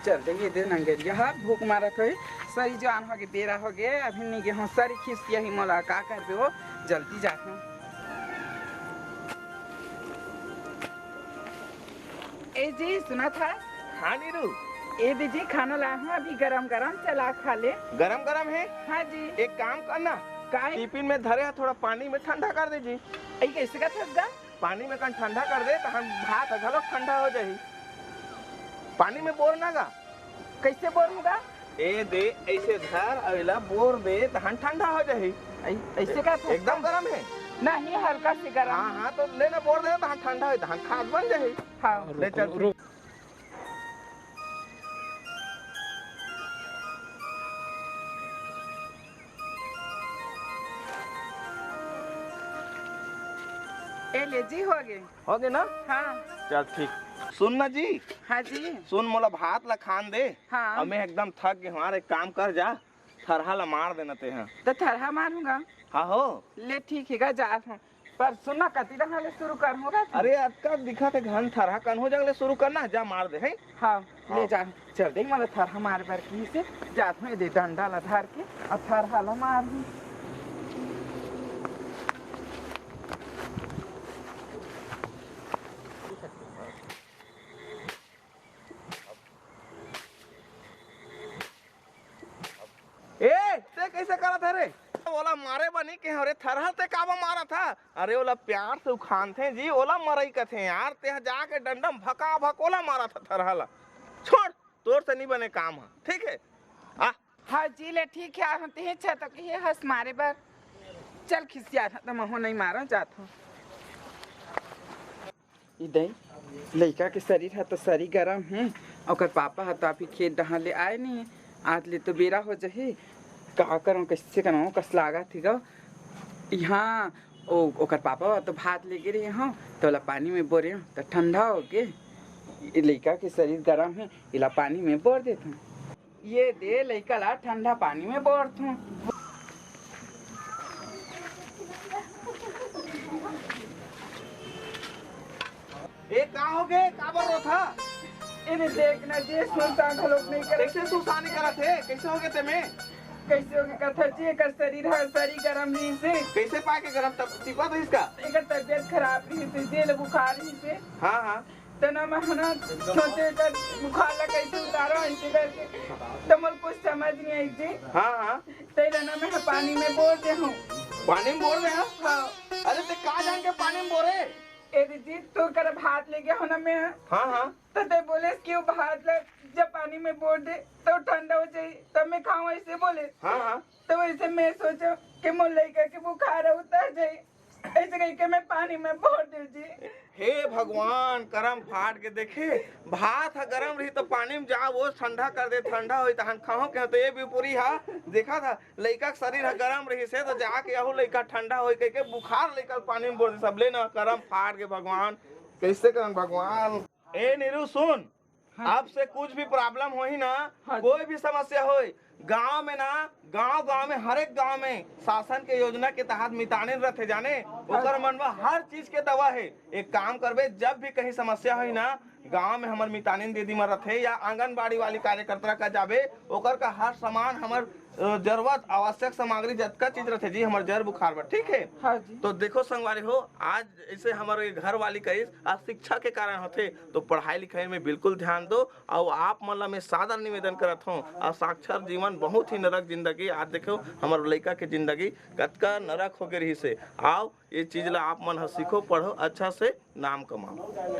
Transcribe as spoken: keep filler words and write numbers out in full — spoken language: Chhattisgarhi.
चल दे, ये दे नंगरिया हा, भूख मारत होही। सरी जान होगे, बेरा होगे, अभी नी गे हों, सरी खिसियाही मोला, का करबे वो, जल्दी जात हों। ए जी, सुनत हस? हाँ नीरू। ए दे जी, खाना लाए हों, अभी गरम गरम चला खा ले। गरम गरम हे? हाँ जी। एक काम करना, काय? टिफिन में धरे हा, थोड़ा पानी में ठंडा कर दे जी। ए, कैसे करत हस गा? पानी में कन ठंडा कर दे, तहन भात ह घलो ठंडा हो जाही। पानी में बोर ना गा। कैसे बोर हों गा? ए दे, ऐसे धर अउ एला बोर दे, तहन ठंडा हो जाही। ऐ-, ऐसे का था? एकदम गरम हे। नहीं, हल्का से गरम हाँ, हे। हाँ, तो ले ना, बोर दे, तहन ठंडा हो, तहन खात बन जाही। हाँ। ले चल। रुक, रुक। ए ले जी, होगे। होगे ना? हाँ। चल ठीक। सुन ना जी। हाँ जी। सुन, मोला भात ला खान दे। हाँ। अब मैं एकदम थक गे हों, एक काम कर जा, थरहा ला मार देना तेहा। त थरहा मारूंगा। हाँ हो। ले ठीक हे गा, जात हों। पर सुन ना, कति डहर ले शुरू करहूं गा? अरे, अतका दिखत हे घन थरहा, कन्हो जग ले शुरू करना, जा मार दे, हैं? हाँ, ले हाँ। जा। चल देख, मोला थरहा मारे बर किहिसे, जात हों, ए दे डंडा ला धर के, अउ थरहा ला मारहूं। ए, ते कैसे करत हे रे? ओला मारे बर नी कहे हों रे, थरहा ते काबर मारत हस? अरे, ओला प्यार से उखानथे जी, ओला मरई कथे यार। तेहा जाके डंडा म भका भक ओला मारत हस थरहा ला। छोड़, तोर से नी बने काम ह, ठीक हे? आ। हाँ जी, ले ठीक हे, आ हों, तेहे छे तो कहे हस मारे बर। चल खिसियात हस त महूं नइ मारों, जात हों। ई दई, लइका के सरीर ह तो सरी गरम हे, ओकर पापा ह तो अभी खेत डहार ले आए नइ हे। आज ले तो बेरा हो जाही, का करंव, कइसे करंव, कस लागत हे गा। इहाँ ओ, ओकर पापा ह तो भात लेगे रहे हंव, त ओला पानी में बोरे हंव, त ठंडा होगे। ए लइका के सरीर गरम हे, एला पानी में बोर देथंव। ये दे, लइका ला ठंडा पानी में बोरथंव। ए, का होगे? काबर रोथस? एदे देख ना जी, सुनसान घलोक नइ करत। कइसे सुनसान नइ करत हे? कइसे होगे तेमे? कइसे होगे कथस जी, एकर सरीर ह सरी गरम रहिस हे। कइसे पाय के गरम, तब तिपत रहिस का? एकर तबियत खराब रहिस हे, जेला बुखार रहिस हे। हाँ, हाँ। त ना मैं ह ना सोचे एकर बुखार ला कइसे उतारंव, अइसे करके। त मोला कुछ समझ नइ आइस जी। हाँ, हाँ। तेला ना मैं ह पानी में बोर दे हंव। पानी में बोर दे हस? हाँ। अरे, ते का जान के पानी में बोरे? एदे जी, तोर करा भात लेगे हंव ना मैं ह। हाँ, हाँ। त ते बोलेस कि ओ भात ला जब पानी में बोर दे, त ओ ठंडा हो जाही, तब मैं खाहूं, अइसे बोलेस। हाँ, हाँ। त वइसे मैं सोचेंव कि मोर लइका के बुखार ह उतर जाही। अइसे कहिके मैं पानी में बोर देंव जी। हे भगवान, करम फाट गे। देखे, भात ह गरम रही त पानी में जा, ओ ठंडा कर दे, ठंडा होही तहन खाहूं कहेंव। त ए बिपुरी ह, देखत हस, लइका के सरीर ह गरम रहिस हे त जाके अहू लइका ठंडा होही कहिके बुखार लइका ल पानी में बोर दे। सबले ना करम फाट गे भगवान, कइसे करन भगवान। ए नीरू सुन, हाँ। अब से कुछ भी problem होही ना, हाँ। कोई भी समस्या होय, गांव में ना, गांव-गांव में, हर एक गांव में शासन के योजना के तहत मितानिन रथे जाने, ओकर मन म हर चीज के दवा हे। एक काम करबे, जब भी कहीं समस्या होही ना, गांव में हमर मितानिन दीदी मन रथे या आंगनबाड़ी वाली कार्यकर्ता का जाबे, ओकर का हर सामान हमर अ, जरूरत, आवश्यक सामग्री, जतका चीज रथे जी, हमर जर बुखार बर, ठीक हे? हाँ जी। तो देखो संगवारी हो, आज अइसे हमर ये घर वाली कहिस, आज शिक्षा के कारण होथे, तो पढ़ाई लिखाई में बिल्कुल ध्यान दो, अउ आप मन ला मैं सादर निवेदन करत हंव, अउ साक्षर जीवन बहुत ही नरक जिंदगी। आज देखो, हमर लइका के जिंदगी कतका नरक होगे रहिस हे। आओ, ये चीज ला आप मन ह सीखो, पढ़ो, अच्छा से नाम कमाओ।